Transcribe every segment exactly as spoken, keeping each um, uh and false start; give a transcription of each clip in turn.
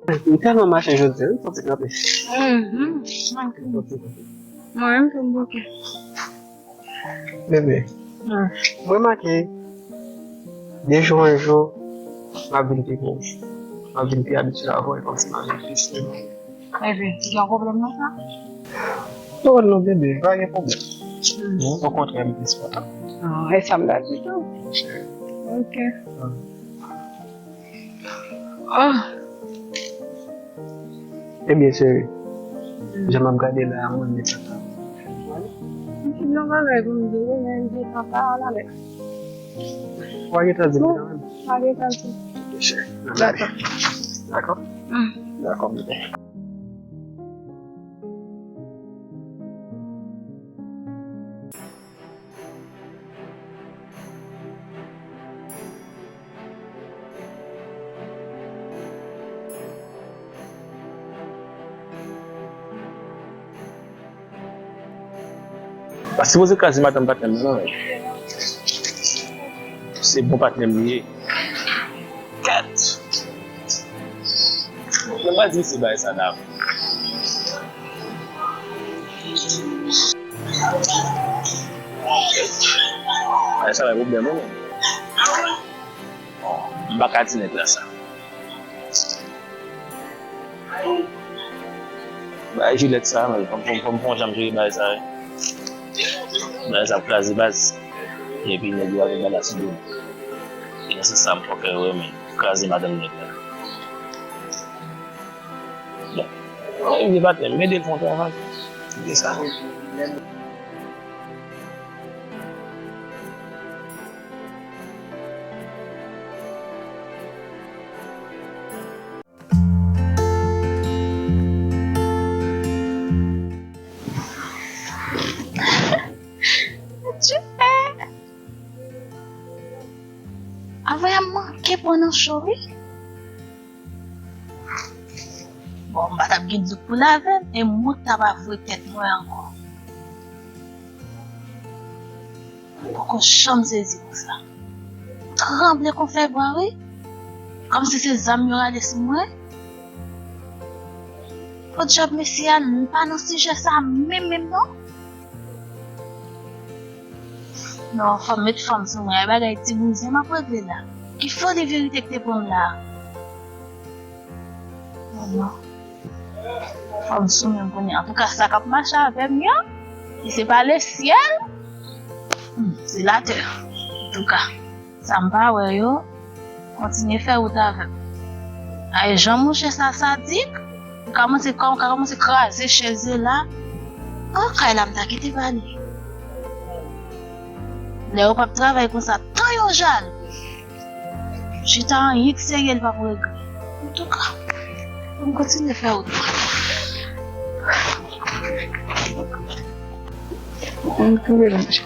M tèlman mache jodi a, wi, m santi kanpe. Mhm. Mwen menm tou m bouke. Bebe, mwen remake, de jou an jou, m ap vin pi bon. M ap vin pi abitye avè w, e kòmsi m ap vin pi sere. Bebe, gen yon pwoblèm nan sa? Non, non, bebe, pa gen pwoblèm. Hmm. Okontrè, m plis kontan. Ah, e sa m ta di tou. Cheri. Ok. Ah. Ebyen, cheri, jan m ap gade la a, mwen menm sa. M fin yon bagay pou m di w, men m di w sa, pa al avèk. W a gentan di m kanmenm. W a gentan di m. Ok, cheri, n ap gade. Dakò. Dakò. Hmm. Dakò, bebe. Pa sipoze kraze madanm patnè m nan, non. Se bon patnè m li ye. Kèt! Mwen pa di se bagay sa la. Bagay sa la pwoblèm, wi. M pa ka di nèg la sa. Bagay Juliette sa, men fò m, fò m, fò m, fò m janm jere bagay sa, wi. Bagay sa ap kraze baz. Epi nèg yo ap vin gade sou do m. E nan sans sa m fòkè wè, men kraze madanm nèg la. Bon. Mwen vye patnè m, m ede l fè yon travay. Se sa. Avè a manke pran nan cho, wi. Bon, m pa t ap gen dout pou lavi m, e mwen k t ap avwe tèt mwen ankò. M poko janm sezi konsa. M tranble kon fèy bwa, wi. Kòmsi se zam yo rale sou mwen. Podyab mesye a, m pa nan sijè sa menm, menm, non. Non, fò m met fanm sou mwen. Ay bagay ti bouzen m ap regle la. Ki foli verite k te pran m la? Non, non. Fanm sou menm kounye a. Antouka, sa k ap mache avè m yo, si se pa lesyèl, hmm, se latè. Antouka, sa m pa wè yo, kontinye fè wout avè m. Ay, jan mouche sa sadik, li kòmanse, kòm, kòmanse kraze chèz yo la. Oh, kay la, m ta kite ba li. Lè yo p ap travay konsa, tan yo jal. Chita anyen k serye, li p ap regle. Antouka, pou m kontinye fè wout mwen. Mwen twouve l, monchè.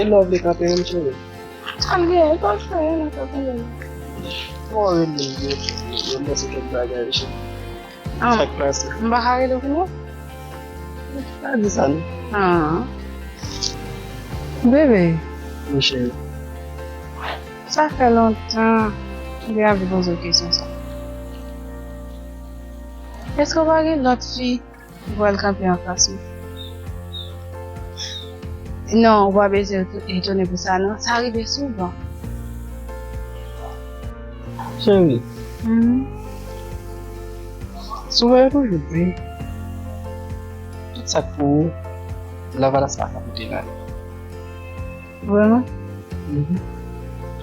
E love li kanpe menm, cheri. Sa m gen, e pa fè anyen nan sa pou mwen. Bon, rele l, rele l, rele l, se kèk bagay, cheri. Ah, sa k pase? M pa ka rele w pou mwen? Pa di sa, non. Ah. Bebe. Wi, cheri. Sa fè lontan m te anvi poze w kesyon sa. Èske w pa gen lòt fi ki pral kanpe anfas ou? Non, ou pa bezwen eto-, etone pou sa, non. Sa rive souvan. Cheri, mhm, souvan yo toujou di, tout sa k pou ou, Lavalas pa ka pote l ale. Vrèman? Mhm.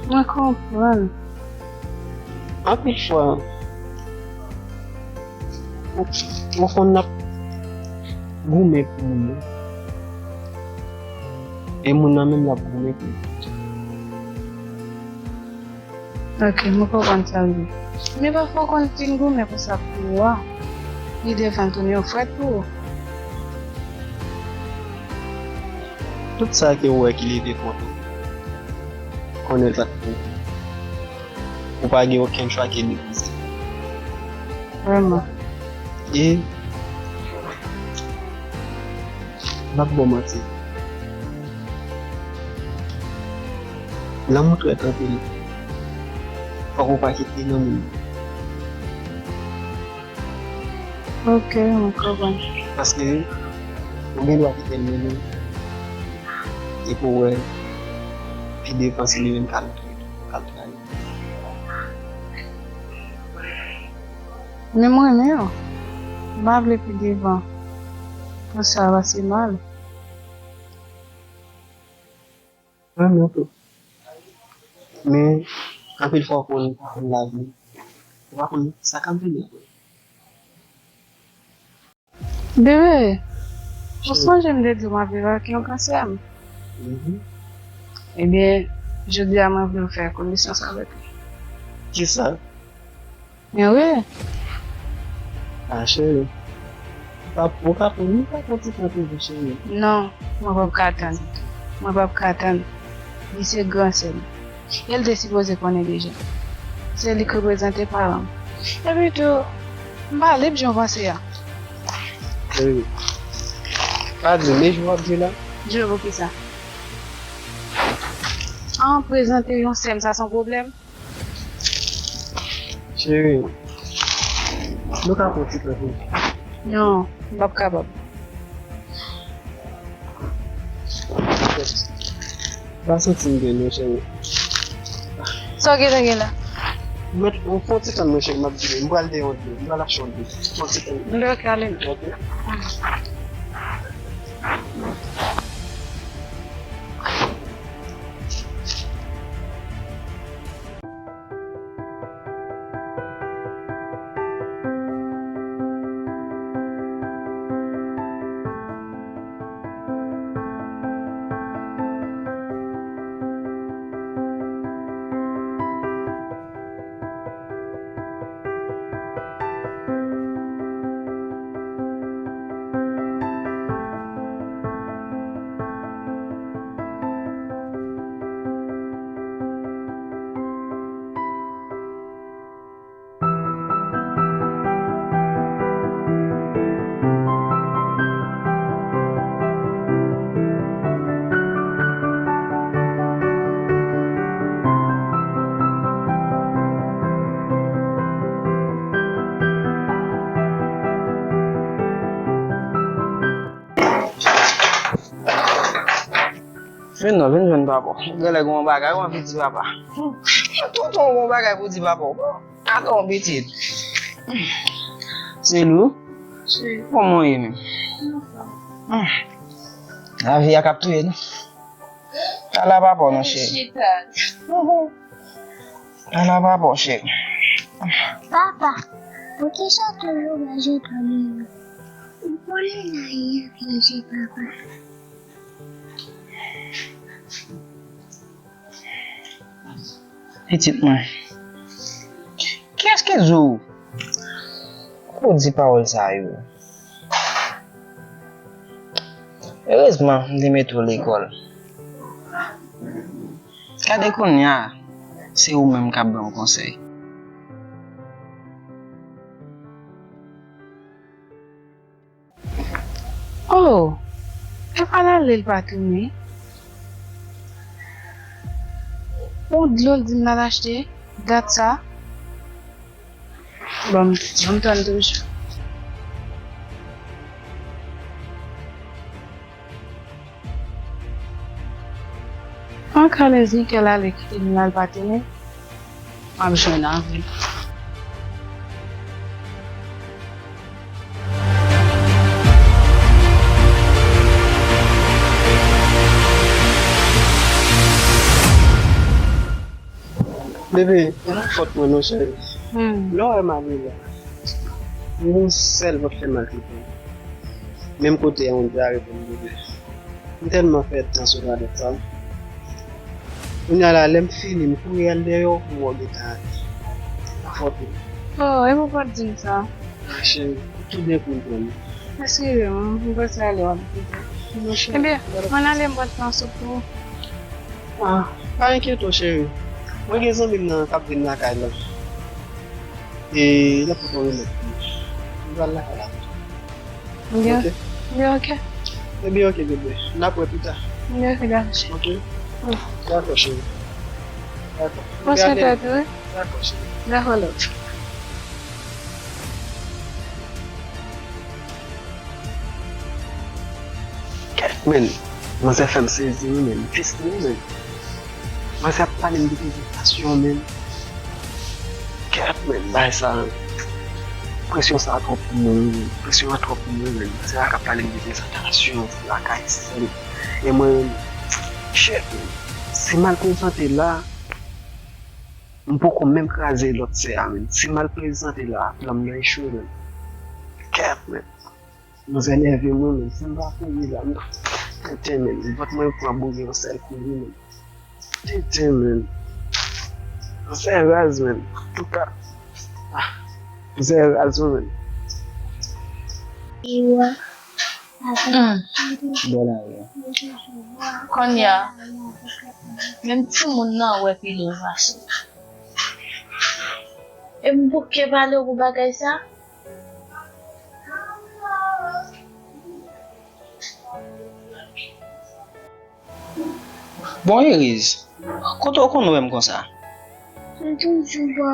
Mwen konprann. Anpil fwa, ou, ou konn n ap goumen pou moun nan. E moun nan menm l ap goumen pou ou. Ok, mwen konprann sa w di. Men pafwa w konn fin goumen pou sa k pou ou a, li devan tounen yon frèt pou ou. Tout sa ke w wè ki leve kont ou, konnen l pa t pou ou. Ou pa gen okenn chwa ke depoze. Vrèman. E m ap ba w manti. Lanmou trèt anpil. Fòk ou pa kite lanmou Ok, mwen konprann. Paske ou gen dwa kite l mennen epi w wè pi devan si li menm k al, k al trayi. Men mwen menm, m pa vle pi devan pou sa pase mal. Mwen menm tou. Men, anpil fwa w konn pa konn lavi. Ou pa konn sa k ap vini apre. Bebe, ou sonje m te di w m ap viv ak yon kansè m? Mhm. Ebyen, jodi a mwen vle w fè konesans avèk li. Kisa? Men wi. Ah, cheri. Ou ka, ou ka pran, ou ka pran ti tan toujou, cheri. Non, mwen p ap ka tann. Mwen p ap ka tann. Li se gran sè m. E l te sipoze konnen deja. Se li k reprezante paran m. Epi tou, m pa lib jan w panse a. Cheri, pa di, men jan w ap di la. Di poukisa? An prezante yon sè m, sa se yon pwoblèm? Cheri, nou ka pran ti tan pou. Non, m p ap kapab. Pa santi m byen non, cheri. Sa w gentan gen la? Mèt, fè yon ti tan non, cheri, m ap vini. M pral dèyè yon dlo. M pral achte yon dlo. Fè yon ti tan. Lè w kale. Ok. Vin non, vin jwenn papa w. Genlè gen yon bagay ou anvi di papa. Tonton gen yon bagay pou di papa w. Gade yon pitit. Selou? Wi. Kòman w ye menm? Lavi a k ap touye nou. Ala papa w non, cheri. Chita. Ala papa w, cheri. Papa, poukisa w toujou manje dlo li yo? Ou konnen la e a vyeje papa. Pitit mwen, kiyès ki di w pou w di pawòl sa yo? Erezman, m te mete w lekòl. Gade kounye a, se ou menm k ap ban m konsèy. Oh, e pa l ale l pa tounen. Yon dlo l di m l al achte, dat sa. Bon, bon, m tann toujou. An ka lèz Michael ale kite m la, l pa tounen, m ap jwenn avè l. Bebe, e pa fòt mwen non, cheri. Hmm. Lè w wè m ale la, m gon sèl vant fè mal ki pran. Menm kote a, yon dyare pou m bebe. M tèlman fè tan sou radòt sa. Kounye a la, lè m fini, m kouri al dèyè w pou w wè w gentan ale. Pa fòt ou. Oh, e pou w pa t di m sa. Ah, cheri, ou tou byen konprann. Eskize m, m prese ale w ap di. Ebyen, m ann ale, m pral fè yon soup pou ou. Ah, pa enkyete w, cheri. Mwen gen zanmi m nan k ap vin lakay la. E l ap pote yon remèd pou mwen. M pral lakay la. Byen, ok. Byen, ok. Ebyen, ok, bebe. N ap wè pita. Byen, ok, dakò, cheri. Ok? Wi. Dakò, cheri. Dakò. Pran swen tèt ou, wi. Dakò, cheri. Dakò, love. Men, manzè fè m sezi wi, men. Tris li, men. Manzè ap pale m de prezantasyon, men. Kèt, men, bagay sa. Presyon sa twòp pou mwen, wi. Presyon an twòp pou mwen, men. Manzè la ka pale m de prezantasyon, lakay sè l. E mwen, shit, men. Si m al prezante la, m poko menm kraze lòt sè a, men. Si m al prezante la, plan m nan echwe, men. Kèt, men. Manzè nève mwen, men. Si m pa kouri la, m tenten, men. Vant mwen pran boure yon sèl kouri, men. Tenten, men. Manzè raz, men. Antouka, ah, manzè raz, wi, men. Hmm. Bò lari a. Kounye a, menm timoun nan wè pile w pase. E m bouke pale w pou bagay sa? Bon, Eriz, kote w konn wè m konsa? M toujou bò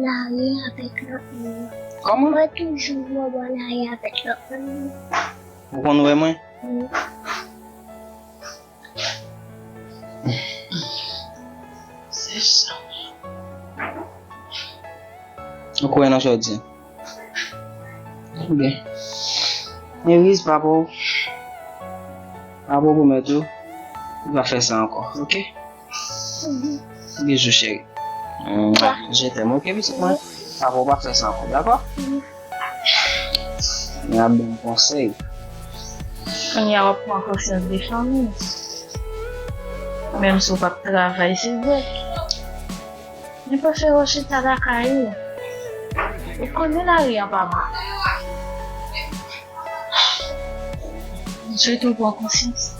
lari avèk lòt moun. Kòman? Mwen toujou bò lari avèk lòt moun. Ou konn wè mwen? Wi. Se sa. Ou kwè nan sa w di? Byen. Eriz, papa w, papa w pwomèt ou, li pa fè sa ankò, oke? Bizou, cheri. Mwa, je t'aime, oke, pitit mwen? Papa w pa fè sa ankò, dakò? Mwen ap ban w konsèy. Kounye a w ap pran konsyans de fanmi w. Menm si w p ap travay, se vre. Men prefere w chita lakay ou. Ou konnen lari an pa bon. M swete w pran konsyans.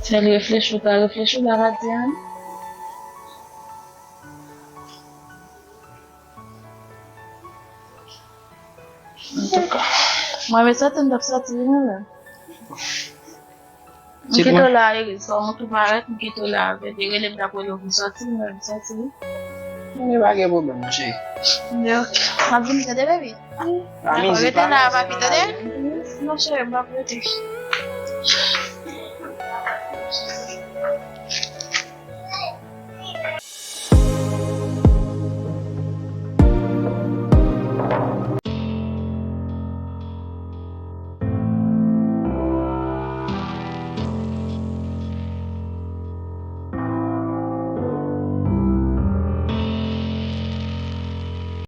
Fè l reflechi, w ta reflechi, w ta pa di anyen. Antouka. Mwen, men sòti, m t ap sòti, wi, mwen menm. M kite w la, Eriz, kòm ou tou parèt, m kite w la, bebe, rele m, t ap rele w pou sòti, mwen, m sòti, wi. Men pa gen pwoblèm, monchè. Men oke. M ap vini, tande, baby? Dakò, rete la, papi, tande? Non, cheri, m p ap rete.